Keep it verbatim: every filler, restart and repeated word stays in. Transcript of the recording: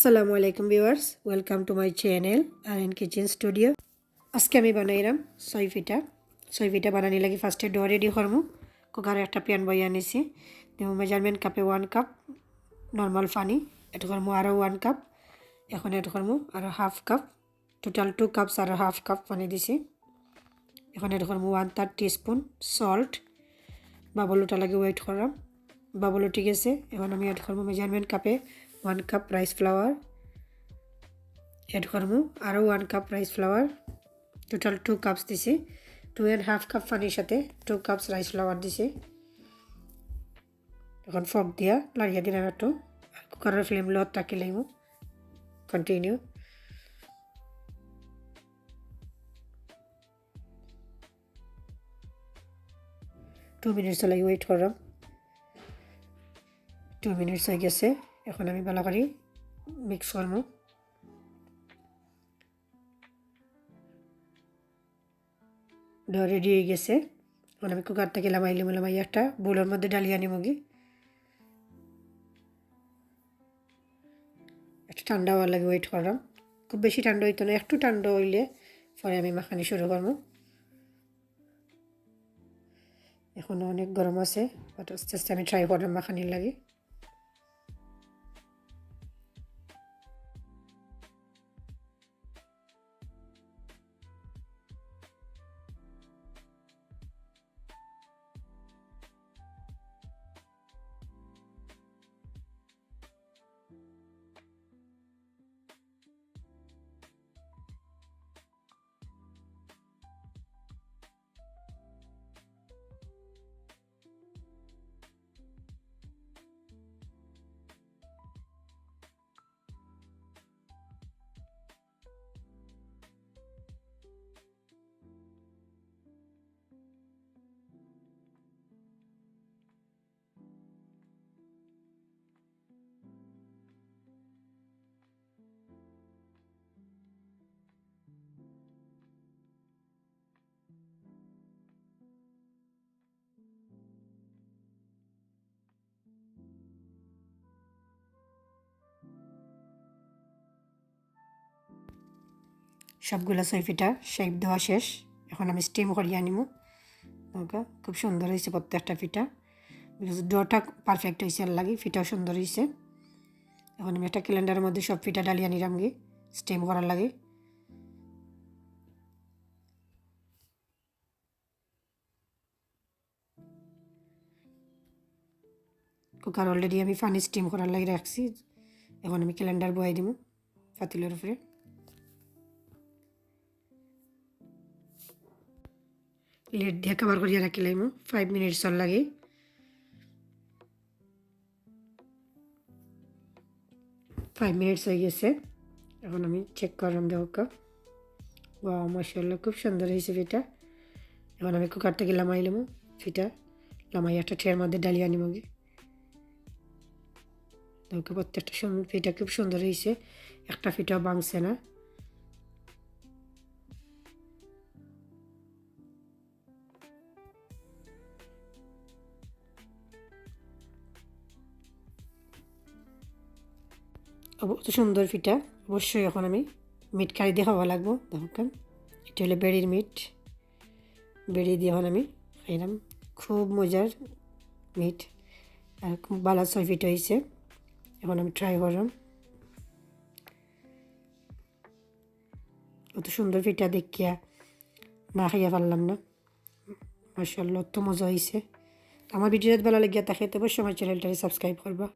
আসসালামু আলাইকুম viewers, welcome to my channel R N Kitchen Studio। আজকে আমি বানাইরাম সই পিঠা। সই পিঠা বানানি লাগি first-এ dough ready করমু। কুকারো একটা pan বইয়া নিছি, দিমু measurement cup-এ one cup normal পানি, add করমু আরও one cup, এখন add করমু আরও half cup, total two cups আরও half cup পানি দিছি। এখন add করমু one third teaspoon salt। Bubble উঠার লাগি wait কররাম। Bubble উঠি গেছে, এখন আমি add করমু measurement cup-এ one cup rice flour, add করমু আরও one cup rice flour, total two cups দিছি। Two and half cup পানির সাথে two cups rice flour দিছি। এখন fork দিয়া লাড়িয়া দিলাম একটু, আর কুকারর flame low রাখি লাইমু। Continue। Two minutes লাগি wait করলাম। Two minutes হয়ে গেছে, এখন আমি ভালা করি mix করমু। Dough ready হয়ে গেছে, এখন আমি কুকার থাকি লামাইলাম, লামাই একটা bowlর মধ্যে ঢালিয়া নিমুগি। একটু ঠান্ডা হওয়ার লাগি wait করলাম। খুব বেশি ঠান্ডা হইতো না, একটু ঠান্ডা হইলে পরে আমি মাখানি শুরু করমু। এখনো অনেক গরম আছে, but আস্তে আস্তে আমি try করলাম মাখানির লাগি। সবগুলা সই পিঠা shape দেওয়া শেষ, এখন আমি steam করিয়া নিমু। দেখো, খুব সুন্দর হইছে প্রত্যেকটা পিঠা, because dough-টা perfect হইছে, এর লাগি পিঠাও সুন্দর হইছে। এখন আমি একটা colanderর মধ্যে সব পিঠা ঢালিয়া নিলাম গি steam করার লাগি। কুকার already আমি পানি steam করার লাগি রাখছি, এখন আমি colander বয়াই দিমু পাতিলর উপরে। Lid দিয়া cover করিয়া রাখি লাইমু five minutesর লাগি। Five minutes হয়ে গেছে, এখন আমি check করলাম, দেখো। Wow, মাশাআল্লাহ, খুব সুন্দর হইছে পিঠা। এখন আমি কুকার থাকি লামাই লিমু পিঠা, লামাই একটা ট্রের মধ্যে ঢালিয়া নিমুগি। দেখো, প্রত্যেকটা সুন-, পিঠা খুব সুন্দর হইছে, একটা পিঠাও ভাঙছে না। অত সুন্দর পিঠা, অবশ্যই এখন আমি meat curry দিয়া খাওয়া লাগবো। দেখুন, এটা হলো বেড়ির meat, বেড়ি দিয়া এখন আমি খাইলাম। খুব মজার meat, আর খুব ভালা সই পিঠা হইছে। এখন আমি try করলাম। অত সুন্দর পিঠা দেখিয়া না খাইয়া পারলাম না। মাশাআল্লাহ, অত মজা হইছে। আমার video যদি ভালা লাগিয়া থাকে, তো অবশ্যই আমার channelটারে subscribe করবা।